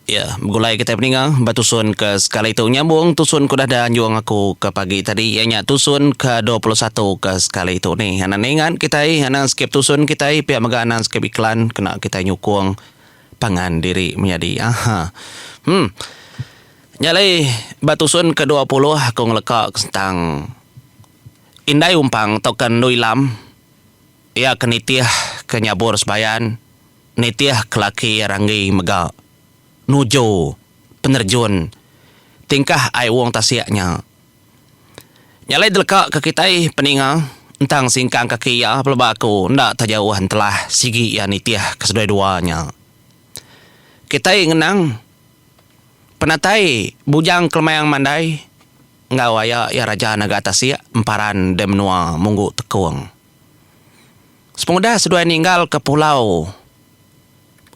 Ya, begulai kitai peninga ba tusun ke sekali tu nyambung tusun ke udah dianjung aku ke pagi tadi iya nya tusun ke 21 ke sekali tu ni. Anang ningat kitai, anang skip tusun kitai pia mega anang skip iklan kena kitai nyukung pangan diri menyadi. Aha. Hmm. Nya alai ba tusun ke 20 aku ngeleka ke sentang indai umpang tauka endu ilam iya ke nitih ke nyabur sebayan. Nitih ke laki Ranggi mega nuju penerjun tingkah ai wong tasik nya. Nya alai deleka ke kitai peninga entang singkang kaki iya peleba aku enda tau jauh entelah sigi iya nitih ke seduai dua nya. Kitai ngenang penatai Bujang Kelemayang Mandai enggau aya iya Raja Naga Tasik emparan deh menua Munggu Tekong. Sepengudah seduai ninggalka pulau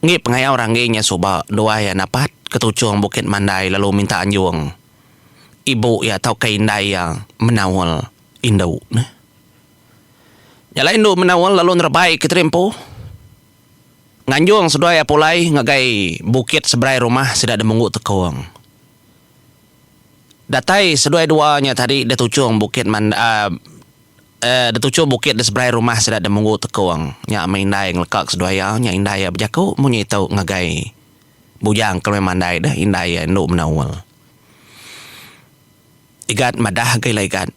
enggi pengayau Ranggi nya suba, duai iya napat ke tuchung Bukit Mandai lalu minta anjung ibu iya tauka indai iya menaul indu neh. Nya alai indu menaul lalu nerebai ke teri empu nganjung seduai iya pulai ngagai bukit seberai rumah sida di Munggu Tekong. Datai seduai dua nya tadi di tuchung Bukit Mandai Eh, dituchu bukit di seberai rumah sida di Munggu Tekong. Nya meh indai ngeleka ke seduai iya. Nya indai iya bejaku munyi tu ngagai Bujang ke lebih mandai deh indai iya indu menaul. Igat madah ga ila Igat,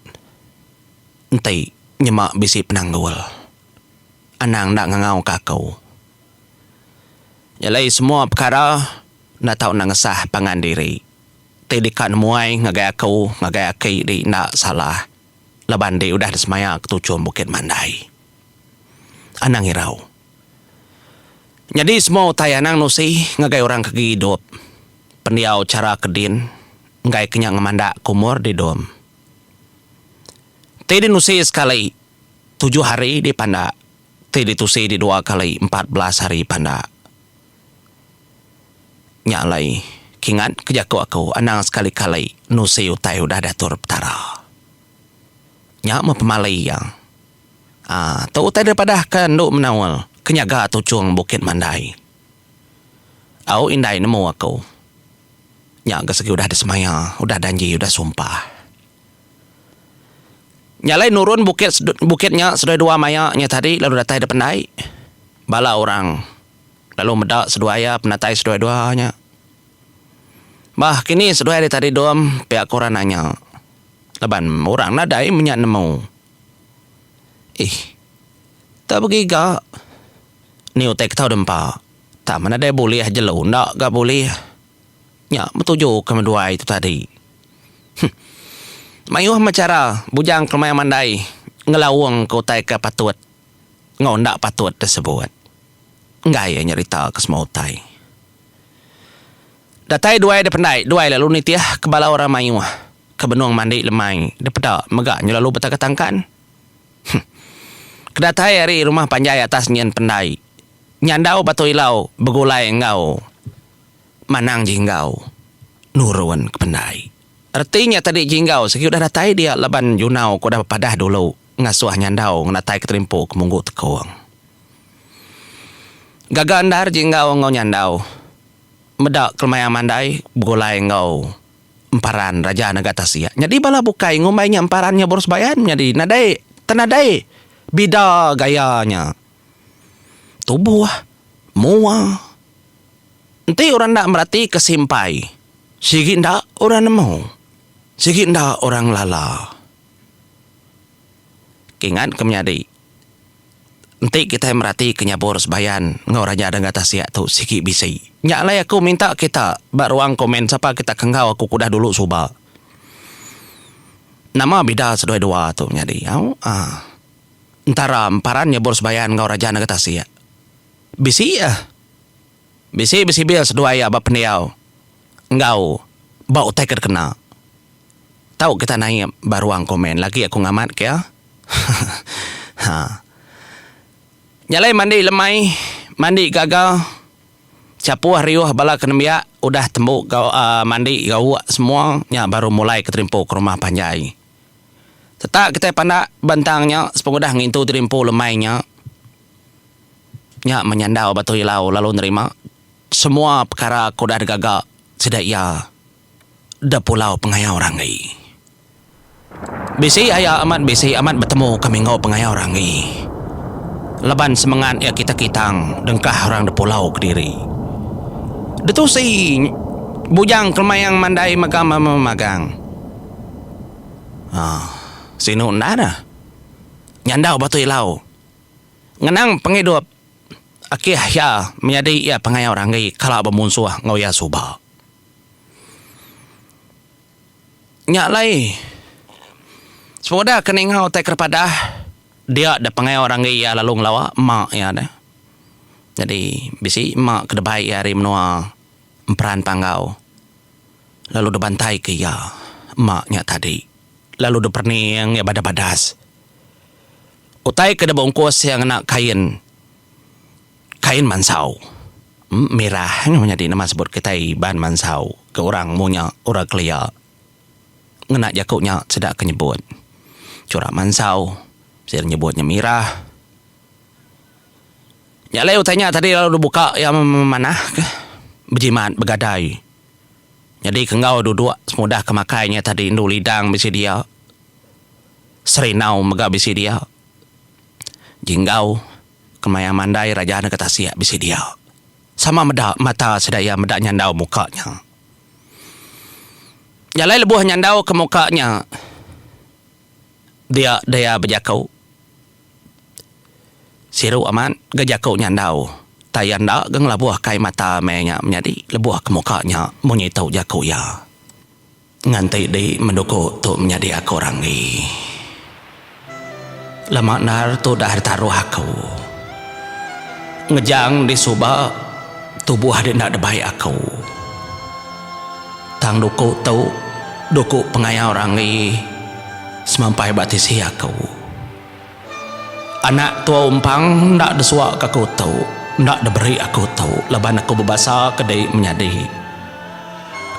enti nyema bisi penanggul, anang enda ngangau ka aku. Nya alai semua pekara enda tau enda ngesah pangan diri. Ti deka nemuai ngagai aku, ngagai aki di enda salah. Laban di udah disemaya ke tuchum Bukit Mandai. Anang irau. Nyadi semua utai anang nusi ngagai orang ke agi idup. Pendiau chara ke din enggai ke nya ngemandak ke umur di dom. Ti dinusi sekali tujuh hari dipandak, ti ditusi di dua kali 14 hari pandak. Nya alai, kingat ke jaku aku anang sekali-kali nusi utai udah diatur Petara. Nya meh pemali iya. Aa, tu utai dipadahka endu menaul ke nyaga tuchung Bukit Mandai. Au indai nemu aku. Nya ga segi udah disemaya, udah danji, udah sumpah. Nya alai nurun bukit bukit nya seduai dua maya nya tadi lalu datai da pendai. Bala orang Lalu meda seduai iya penatai seduai dua nya. Bah kini seduai ari tadi dom pia ku orang nanya. Laban orang nadai menya nemu. Ih. Tak begiga. Ni utai ke tau dempa. Tak meh nadai bulih jelu enda ga bulih. Nya betuju ke meduai tu tadi. Huh. Mayuh meh chara bujang ke maya mandai ngelaung ke utai ke patut enggau enda patut disebut. Enggai iya nyerita ke semua utai. Datai duai da pendai, duai lalu nitih ke bala orang mayuh ke benung mandi lemai dipeda mega nyu lalu betangkan-tangkan. Huh. Kedatai ari rumah panjai atas nyin pendai, nyandau Batu Ilau begulai enggau Manang Jinggau nurun ke pendai. Reti nya tadi Jinggau sigi udah datai dia laban Junau ke udah bepadah dulu ngasuh nyandau ngenatai ke terimpu ke Munggu Tekong. Gaga endar Jinggau enggau Nyandau meda Kelemayang Mandai begulai enggau Emparan Raja Naga Tasik. Nyadi bala bukai ngumbai nya Emparan nya Borus Bayan nyadi nadai tenadai bida gaya nya. Tubuh, mua. Enti orang enda meratika simpai sigi enda orang nemu, sigi enda orang ngelala. Kingat ke menyadi. Enti kitai meratika nyabur sebayan enggau Raja Dangga Tasik tu sigi bisi. Nya alai aku minta kita ba ruang komen sapa kita ke enggau aku ke udah dulu suba. Nama bida seduai dua tu nyadi au aaa entara emparan nyabur sebayan enggau Raja Dangga Tasik. Bisi ah. Bisi besibil seduai iya ba pendiau enggau ba utai ke dikena. Tau kita naip ba ruang komen lagi aku ngamat ke iya. Ha. Nya alai mandi lemai, mandi gaga, chapuh riuh bala ke nembiak udah tembu gau uhh mandi gauk semua nya baru mulai ke terimpu ke rumah panjai. Tetak kitai pandak bentang nya sepengudah ngintu terimpu lemai nya. Nya menyandau Batu Ilau lalu nerima. semua pekara ke udah digaga sida iya da Pulau Pengayau Ranggi. Bisi aya amat bisi amat betemu kami enggau Pengayau Ranggi laban semengat iya kita kitang dengkah orang da pulau kediri. Ditusi Bujang Kelemayang Mandai mega memagang. Haa sinu enda dah. Nyandau Batu Ilau ngenang pengidup akih iya menyadi iya Pengayau Ranggi kala bemunsuh enggau iya suba. Nya alai, sepengudah ke ninga utai ke dipadah, dia deh pengayau ranggi iya lalu ngelawa ema iya deh. Nyadi bisi ema ke dibai iya ari menua Emperan Panggau lalu dibantaika iya ema nya tadi lalu diperening iya badas-badas. Utai ke dibungkus iya ngena kain. Kain mansau mirah nya menyadi nama sebut kitai Iban mansau ke orang munya orang kelia ngena jaku nya sida ke nyebut chura mansau sida nyebut nya mirah. Nya alai utai nya tadi lalu dibuka iya manah ke bejimat begadai nyadi ke enggau duduk semudah ke makai nya tadi endu lidang bisi dia serinau mega bisi dia jinggau. Kemaya mandai raja nega tasik bisi dia. Sama meda mata sida iya meda nyandau muka nya. Nya alai lebuh nyandau ke muka nya dia daya bejaku. Siru amat ga jaku nyandau tai iya enda ga ngelabuh kai mata meh nya menyadi lebuh ke muka nya munyi tu jaku iya. Nganti di menduku tu menyadi aku ranggi. Lama endar tu udah ditaruh aku. Ngejang di suba tubuh di enda dibai aku. Tang duku tu duku pengayau ranggi semampai ba tisi aku. Anak tua umpang enda desuaka aku tu, enda diberi aku tu laban aku bebasa ke dei menyadi.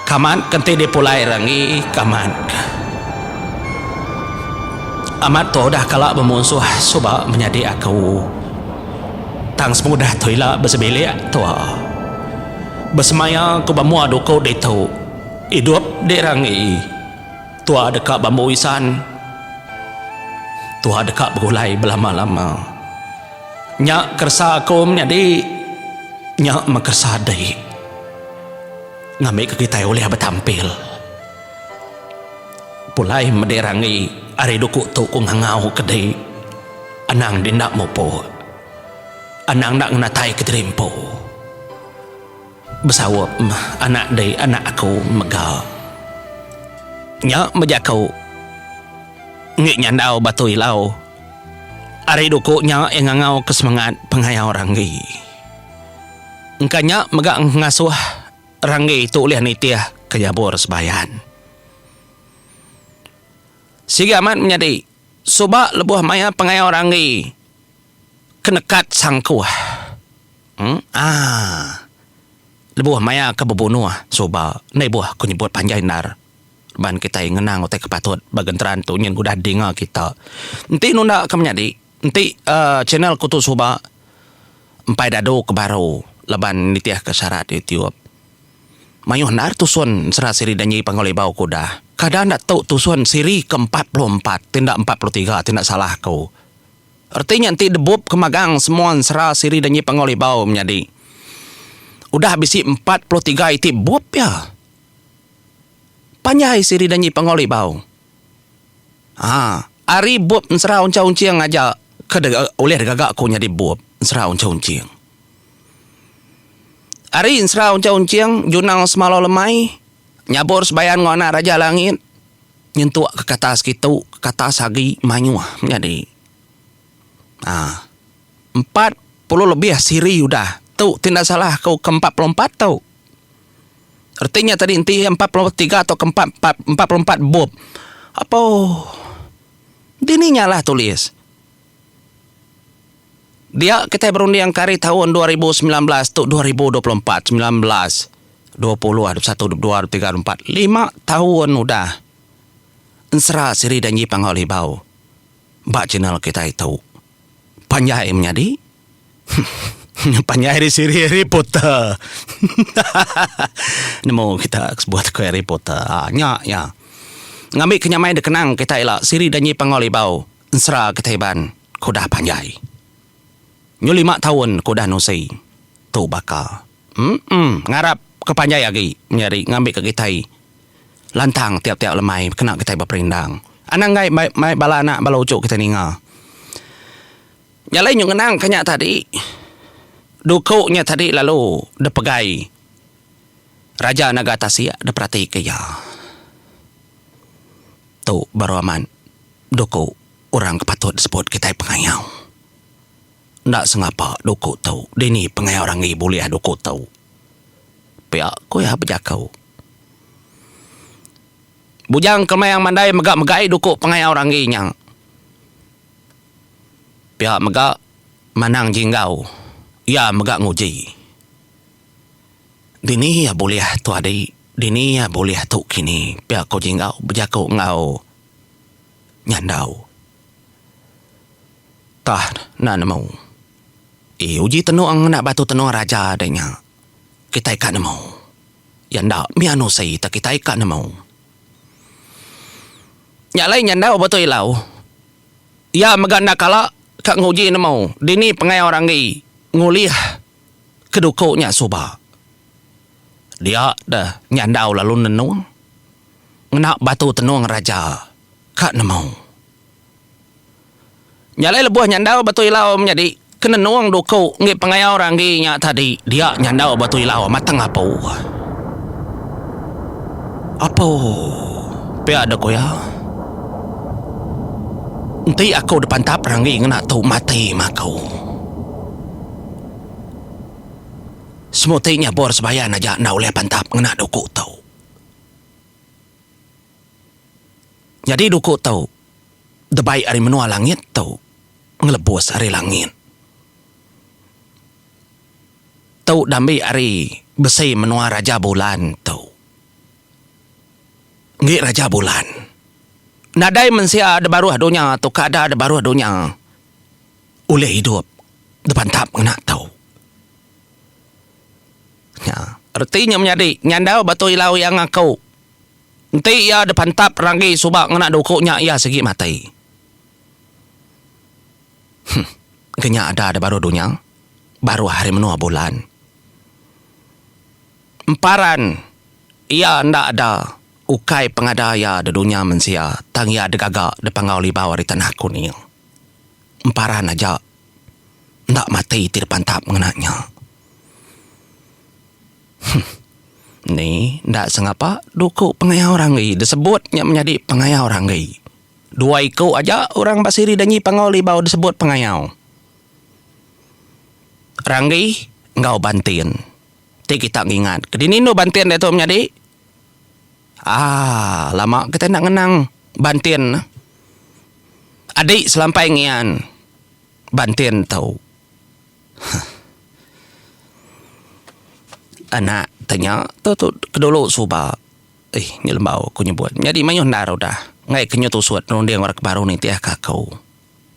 Kamat ke enti dipulai ranggi kamat ke. Amat tua udah kala bemunsuh suba menyadi aku. Tang sepengudah tu ila besebilik tua. Besemaya ku ba mua duku ditu, idup dei ranggi. Tua deka bambu isan. Tua deka begulai belama-lama. Nya keresa aku menyadi nya meh keresa dei. Ngambika kitai ulih betampil. Pulai medi ranggi ari duku tu ku ngangau ke dei. Anang di enda mupuk. Anang enda ngenataika diri empu. Besaup anak dei anak aku mega. Nya bejaku enggi nyandau batu ilau. Ari duku nya iya ngangau ke semengat pengayau Ranggi. Engka nya mega ngasuh Ranggi tu ulih nitih ke nyabur sebayan. Sigi amat menyadi suba lebuh maya pengayau Ranggi ke nekat sangkuh. Aaa. Lebuh maya ke bebunuh suba enda ibuh ku nyebut panjai endar ban kitai ngenang utai ke patut ba genteran tu nyin udah dinga kita. Enti nunda ke menyadi enti aaa channel ku tu suba empai dadu ke baru laban nitih ke syarat YouTube. Mayuh endar tusun sera siri danji Panggau Libau ku udah. Kada enda tu tusun siri ke 44 ti enda 43 ti enda salah ku. Reti nya enti debup ke magang semua ensera siri danji Panggau Libau menyadi udah bisi 43 iti bup iya. Panjai siri danji Panggau Libau. Haa ari bup ensera Uncha Unching aja ke ulih digaga ku nyadi bup ensera Uncha Unching. Ari ensera Uncha Unching Junau Semalau Lemai nyabur sebayan enggau anak Raja Langit. Nyentuk ke kata sekitu ke kata sagi mayuh menyadi. Aa 40 lebih siri udah tu ti enda salah aku ke 44 tu. Reti nya tadi enti 43 atau ke empat empat 44 bup. Apo dini nyalah tulis. Dia kitai berunding ke ari taun 2019 tu 2024, 19, 20, 21, 22, 23, 24, lima taun udah ensera siri Danji Panggau Libau ba channel kitai tu. Panjai menyadi. Panjai ari siri Harry Potter. Nemu kita sebut ku Harry Potter. Ha, nya iya. Ngambi ke nyamai dikenang kita ila siri Danji Panggau Libau ensera kitai Iban ke udah panjai. Nyu lima taun ke udah nusi tu baka. Emm ngarap ke panjai agi menyadi ngambi ke kitai lantang tiap-tiap lemai kena kitai beperindang. Anang enggai mai bala anak bala uchu kitai ninga. Nya alai nyu ngenang ka nya tadi, duku nya tadi lalu dipegai Raja Naga Tasik diperatika iya. Tu baru amat duku orang ke patut disebut kitai pengayau. Enda sengapa duku tu dini pengayau ranggi bulih duku tu. Pia ku iya bejaku. Bujang Kemayang Mandai mega megai duku pengayau ranggi nya. Pia mega Manang Jinggau iya mega nguji. Dini iya bulih tu adi, dini iya bulih tu kini, pia ku Jinggau bejaku enggau Nyandau. Tah enda nemu. Ii uji tenung ngena batu tenung raja deh nya. Kitai ka nemu. Iya enda mih anu sei te kitai ka nemu. Nya alai Nyandau Batu Ilau. Iya mega enda kala ka nguji nemu dini pengayau Ranggi ngulih ke duku nya suba. Dia deh Nyandau lalu nenung ngena batu tenung raja ka nemu. Nya alai lebuh Nyandau Batu Ilau menyadi ke nenung duku enggi pengayau Ranggi nya tadi dia Nyandau Batu Ilau mateng apu. Apu pia deh ku iya. Enti aku dipantap Ranggi ngena tu mati mah aku. Semuti nyabur sebayan aja enda ulih pantap ngena duku tu. Nyadi duku tu debai ari menua langit tu ngelebus ari langit. Tu dambi ari besi menua Raja Bulan tu. Enggi Raja Bulan. Nadai mensia da baruh dunya tu ke ada da baruh dunya ulih idup dipantap ngena tu. Nya reti nya menyadi nyandau batu ilau iya ngaku. Enti iya dipantap ranggi suba ngena duku nya iya sigi mati. Huh. Ke nya ada da baruh dunya, baruh ari menua bulan. Emparan iya enda ada ukai pengada iya da dunya mensia tang iya digaga da Panggau Libau ari Tanah Kuning. Emparan aja enda mati ti dipantap ngena nya. Huh. Ni enda sengapa duku pengayau ranggi disebut nya menyadi pengayau ranggi. Dua iku aja orang ba siri danyi Panggau Libau disebut pengayau. Ranggi enggau Bantin. Ti kita ngingat ke dini endu Bantin diatu menyadi? Aaa lama kita enda ngenang Bantin. Adi selampai ngian Bantin tu. Huh. Anak tanya tu tu ke dulu suba. Eh nya lembau ku nyebut. Nyadi mayuh endar udah. Enggai ke nyu tusut runding orang ke baru nitih ka aku.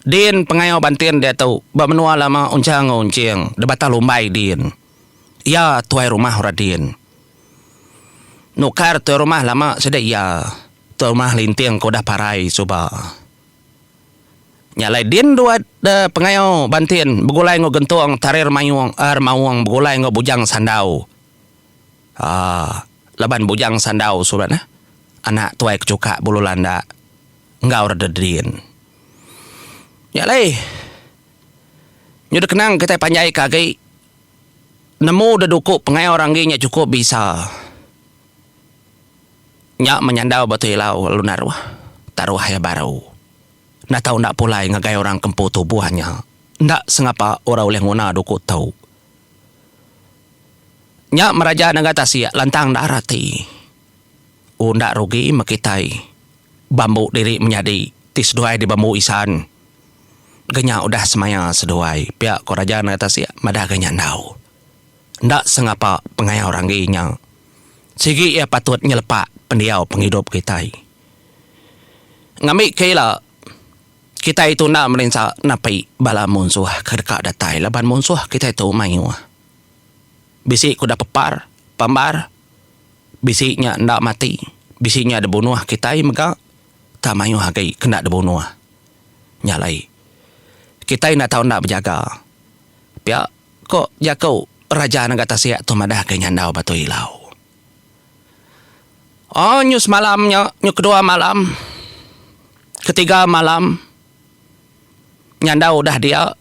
Din pengayau Bantin diatu ba menua lama Unchang enggau Unching di Batang Lumbai din. Iya tuai rumah orang din. Nukar tuai rumah lama sida iya. Tuai rumah Linting ke udah parai suba. Nya alai din dua pengayau Bantin begulai enggau Gentung Tarir Mayung Remaung begulai enggau Bujang Sandau. Aaa laban Bujang Sandau surat neh anak tuai kechukak bulu landak enggau reda din. Nya alai nyudah kenang kitai panjai ke agi nemu deduku pengayau ranggi nya chukup bisa. Nya menyandau Batu Ilau lalu naruh taruh iya baru. Enda tau enda pulai ngagai orang ke empu tubuh nya. Enda sengapa orang ulih nguna duku tu. Nya meraja nengah tasik lantang enda rati. U enda rugi meh kitai bambu diri menyadi ti seduai dibambu isan. Ga nya udah semaya seduai pia ko raja nengah tasik madah ga nyandau. Enda sengapa pengayau ranggi nya. Sigi iya patut nyelepak pendiau pengidup kitai. Ngambi ke ila, Kitai tu enda merinsa napi bala munsuh ke deka datai laban munsuh kitai tu mayuh. Bisi ke udah pepar, pambar, bisi nya enda mati, bisi nya dibunuh kitai mega tang mayuh agi ke enda dibunuh. Nya alai kitai enda tau enda bejaga. Pia ko jaku Raja Nengah Tasik tu madah ke Nyandau Batu Ilau. Oh nyu semalam nya nyu kedua malam ketiga malam nyandau udah dia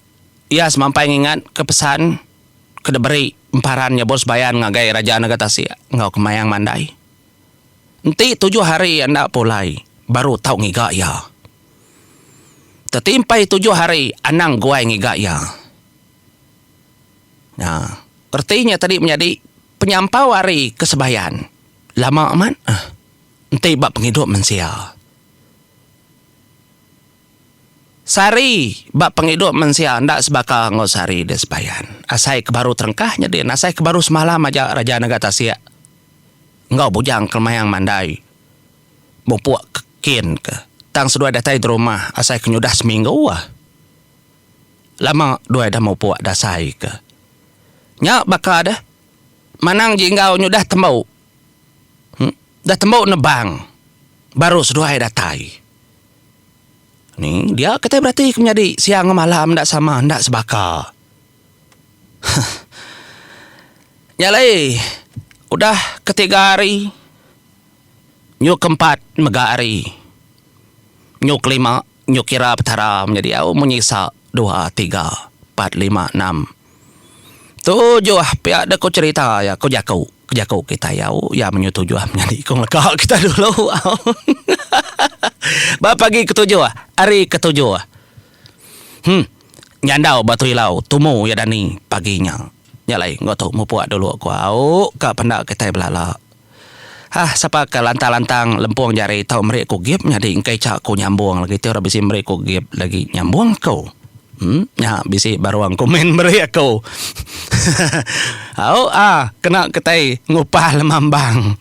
iya semampai ngingat ke pesan ke diberi emparan nya bos bayan ngagai raja nega tasik enggau kemayang mandai. Enti tujuh hari enda pulai baru tau ngiga iya. Tetimpai tujuh hari anang guai ngiga iya. Nya reti nya tadi menyadi penyampau hari ke sebayan lama amat enti ba pengidup mensia. Sehari ba pengidup mensia enda sebaka enggau sehari deh sebayan. Asai ke baru terengkah nyadi asai ke baru semalam aja Raja Nengah Tasik enggau Bujang Kelemayang Mandai mupuk ke kin ke. Tang seduai datai di rumah asai ke nyudah seminggu ah. Lama duai dah mupuk dasai ke. Nya baka deh Manang Jinggau nyudah tembu. Dah tembu nebang baru seduai datai. Ni dia kitai berati ke menyadi siang enggau malam enda sama enda sebaka. Nya alai udah ketiga hari nyu keempat mega hari nyu kelima nyu kira petara menyadi au munyi sa dua tiga empat lima enam tujuh pia deh ku cherita iya ku jaku. Jaku kitai au iya menyuh tujuh menyadi ku ngeleka kitai dulu au. Ba pagi ketujuh hari ketujuh. Huh nyandau batu ilau tumu iya dani pagi nya. Nya alai enggau tu mupuk dulu ku au ka penda kitai belala. Hah sapa ke lantang-lantang lempung jari tau meri ku gip nyadi engkai cha ku nyambung lagi ti orang bisi meri ku gip lagi nyambung ku. Em nya bisi baruang komen meri aku. Au ah kena kitai ngupah lemambang.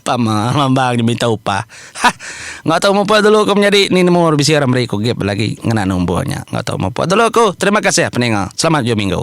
Pama lemambang nya minta upah. Hah enggau tau mupuk dulu ku menyadi ni nemu bisi orang meri ku gip lagi ngena nombor nya. Enggau tau mupuk dulu ku. Terima kasih peninga. Selamat ujung minggu.